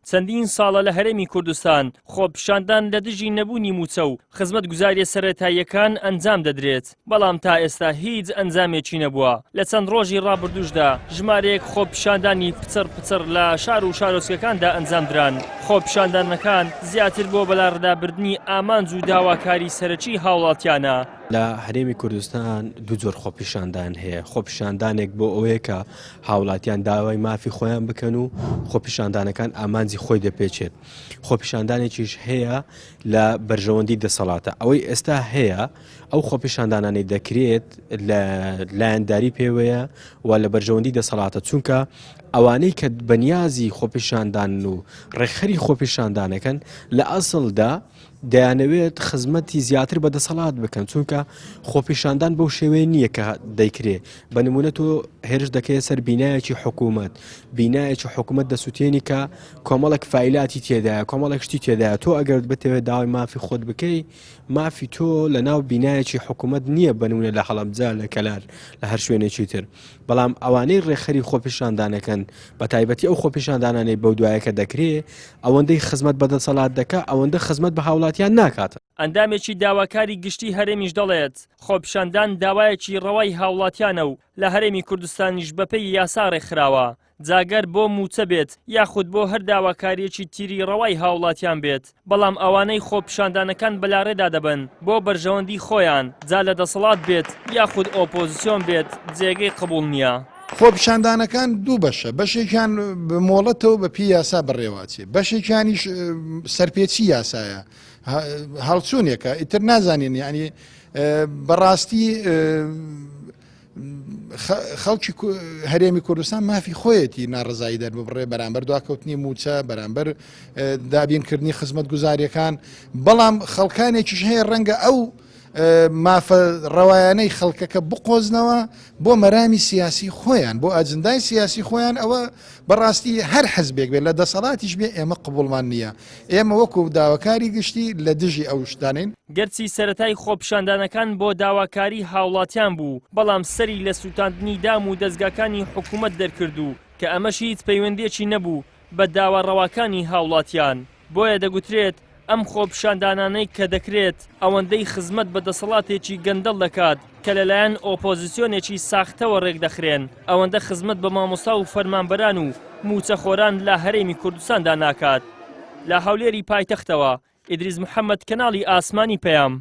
چەندین ساڵە لە هەرێمی کوردستان خۆپیشاندان لە دژی نەبوونی مووچە و خزمەتگوزارییە سەرەتاییەکان ئەنجام دەدرێت، بەڵام تا ئێستا هیچ ئەنجامێکی نەبووە، لە چەند ڕۆژی ڕابردووشدا ژمارەیەک خۆپیشاندانی پچڕ پچڕ لە شار و شارۆچکەکاندا ئەنجامدران، خۆپیشاندانەکان زیاتر بۆ بەلاڕێدابردنی ئامانج و داواکاری سەرەکی هاوڵاتیانە. لە هەرێمی کوردستان دوو جۆر خۆپیشاندان هەیە، خۆپیشاندانێک بۆ ئەوەیە کە هاوڵاتیان داوای مافی خۆیان بکەن و خۆپیشاندانەکان ئامانجی خۆی دەپێچێت، خۆپیشاندانێکیش هەیە لە بەرژەوەندی دەسەڵاتە، ئەوەی ئێستا هەیە ئەو خۆپیشاندانانەی دەکرێت لە لایەنداری پێوەیە و لە بەرژەوەندی دەسەڵاتە، چونکە ئەوانەی کە بەنیازی خۆپیشاندان و ڕێکخەری خۆپیشاندانەکەن لە ئەسڵدا دەیانەوێت خزمەتی زیاتر بە دەسەڵات بکەن چونکە خۆپیشاندان بەو شێوەیە نییە کە دەیکرێ بە نمونە تۆ هێرش دەکەیە سەر بینایەکی حکوومەت بینایەکی حکوومەت دەسووتێنی کە کۆمەڵێک فایلاتی تێدایە کۆمەڵێک شتی تێدایە تۆ ئەگەر بتەوێت داوای مافی خۆت بکەی مافی تۆ لە ناو بینایەکی حکوومەت نییە بەنمونە لە هەڵەبجە لە کەلار لە هەر شوێنێکی تر بەڵام ئەوانەی ڕێکخەری خۆپیشاندانەکەن بە تایبەتی ئەو خۆپیشاندانانەی بەو دوایەکە دەکرێ ئەوەندەی خزمەت بە دەسەڵات دەکا ئەوەندە خزمەت بە هاوڵاتیان ناکات. ئەندامێکی داواکاری گشتی هەرێمیش دەڵێت، خۆپیشاندان داوایەکی ڕەوای هاوڵاتیانە و لە هەرێمی کوردستانیش بەپێی یاسا ڕێکخراوە، جا گەر بۆ مووچە بێت یاخود بۆ هەر داواکارییەکی تری ڕەوای هاوڵاتیان بێت، بەڵام ئەوانەی خۆپیشاندانەکان بەلاڕێدا دەبەن بۆ بەرژەوەندی خۆیان جا لە دەسەڵات بێت یاخود ئۆپۆزسیۆن بێت جێگەی قبوڵ نییە. خۆپیشاندانەکان دوو بەشە، بەشێکیان بە مۆڵەتە و بە پێی یاسا بەڕێوەئەچێ، بەشێکیانیش سەرپێچی یاسایە، هەڵچوونێکە، ئیتر نازانین یانی بەڕاستی خەڵکی هەرێمی کوردستان مافی خۆیەتی ناڕزایی دەرببڕێ بەرامبەر دواکەوتنی موچە بەرامبەر دابینکردنی خزمەت گوزاریەکان بەڵام خەڵکانێکیش هەیە ڕەنگە ئەو مافە ڕەوایانەی خەڵکەکە بقۆزنەوە بۆ مەرامی سیاسی خۆیان بۆ ئەجندای سیاسی خۆیان ئەوە بەڕاستی هەر حزبێک بێت لە دەسەڵاتیش بێ ئێمە قبوڵمان نییە ئێمە وەکو داواکاری گشتی لە دژی ئەو شتانەین. گەرچی سەرەتای خۆپیشاندانەکان بۆ داواکاری هاوڵاتیان بوو، بەڵام سەری لە سوتاندنی دام و دەزگاکانی حکومەت دەرکرد و کە ئەمەش هیچ پەیوەندیەکی نەبوو بە داوا ڕەواکانی هاوڵاتیان، بۆیە دەگوترێت ئەم خۆپیشاندانانەی کە دەکرێت ئەوەندەی خزمەت بە دەسەڵاتێکی گەندەڵ دەکات کە لەلایەن ئۆپۆزسیۆنێکی ساختەوە رێکدەخرێن ئەوەندە خزمەت بە مامۆستا و فەرمانبەران و مووچەخۆران لە هەرێمی کوردستاندا ناکات. لە هەولێری پایتەختەوە، ئیدریس محەمەد کەناڵی ئاسمانی پەیام.